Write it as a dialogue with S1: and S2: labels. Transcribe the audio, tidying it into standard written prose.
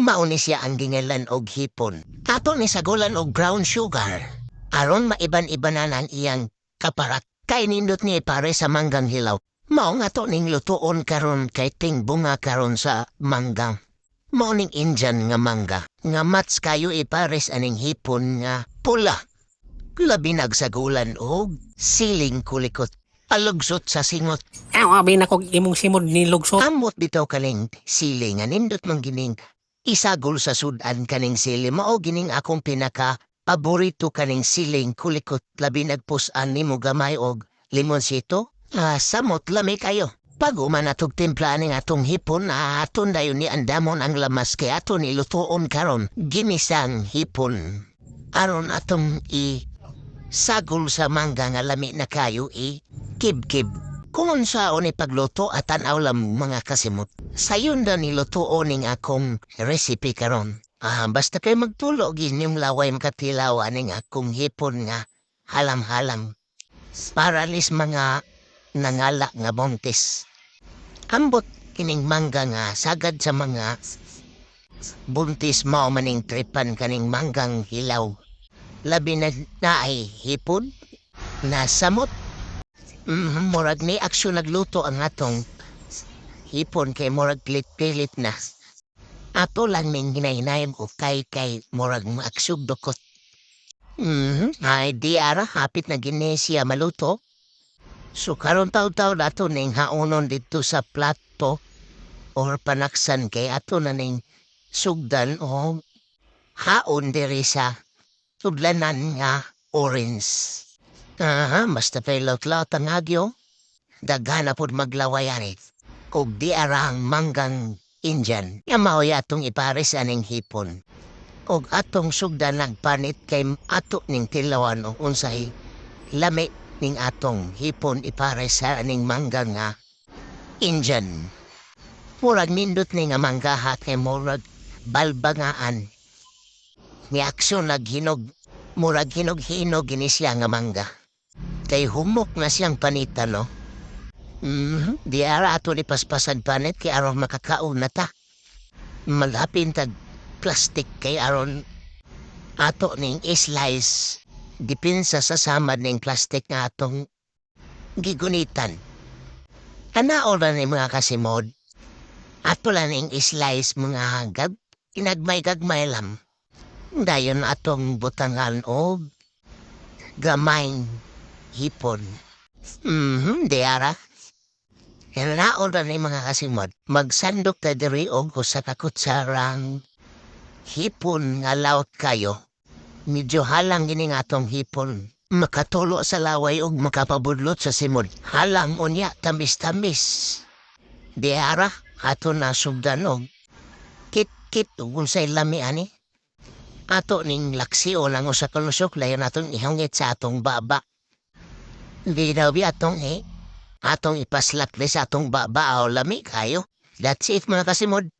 S1: Mao ni siya ang ginganlan og hipon. Ato ni sagulan og brown sugar. Aron maiban-ibanan ang iyang kaparat. Kay nindot ni pare sa manggang hilaw. Mao nga to ning lutuon karon kay tingbunga karon sa mangga. Mao ning Indian nga mangga. Nga match kayo ipares aning hipon nga pula. Labi nagsagulan og siling kulikot. Palugsot sa singot.
S2: Aw, abi na kog imong simod ni lugsot.
S1: Amot bitaw kaning sili nga nindot man gining isagol sa sudan kaning sili. Mao gining akong pinaka paborito kaning siling kulikot, labi nagpus-an nimo gamay og limonsito. Ah, samot, lami kayo. Pag uman atog timpla ning atong hipon, aton dayon ni andamon ang lamas kay aton ilutuon karon ginisang hipon. Aron atong i sagol sa mangga nga lami na kayo i kib-kib. Kung unsaon ni pagluto at tan-aw lang, mga kasimot. Sayon na nilutuon ning akong recipe karon. Ah, basta kay magtulo inyong laway makatilaw aning akong hipon nga halam-halam. Para lis mga nangala nga buntis. Ambot kining mangga nga sagad sa mga buntis, mao maning tripan kaning manggang hilaw. Labi na naay hipon na samot. Murag ni aksyon nagluto ang atong hipon kay murag pilit-pilit na. Ato lang ning hinahinayom o kay kay murag maaksog dukot. Ay di ara, hapit na gini siya maluto. So karon taw-taw ato ning haonon dito sa plato or panaksan kay ato na ning sugdan o haon diri sa sudlanan nga orange. Aha, basta pa'y laut-laut ang agyo. Daghan na pod maglaway ani. Ug di ara ang manggang Indian. Nga mao'y atong ipares aning hipon. Og atong sugdan nagpanit kay ato ning tilawan og unsay lami ning atong hipon ipares sa aning mangga nga Indian. Murag nindot ni nga mangga ha, kay murag balbangaan. Ni aksyon naghinog, murag hinog-hinog gini siya nga mangga. Kay humok na siyang panita, no? Di ara, ato ni paspasan panit kay aron makakaon na ta. Malapin tag plastic kay aron ato ning slice. Dipinsa sa samad ning plastic nga atong gigunitan. Ana ra ni, mga kasimod. Ato lang ning slice mga gag inagmay-gagmay lang. Dayon atong butangan og gamayng hipon. Di ara. Hinaon ra ni, mga kasimod. Magsandok ta diri og usa ka kutsarang hipon nga laot kayo. Medyo halang gini nga atong hipon. Makatulo sa laway og makapabudlot sa simod. Halang unya, tamis-tamis. Di ara, ato na sugdan og kit-kit ug unsay lami ani. Ato ning laksio lang usa ka lusok, layon atong ihungit sa atong baba. Di daw bi atong eh. Atong ipaslak sa atong baba o lami kayo. That's it, mga kasimod.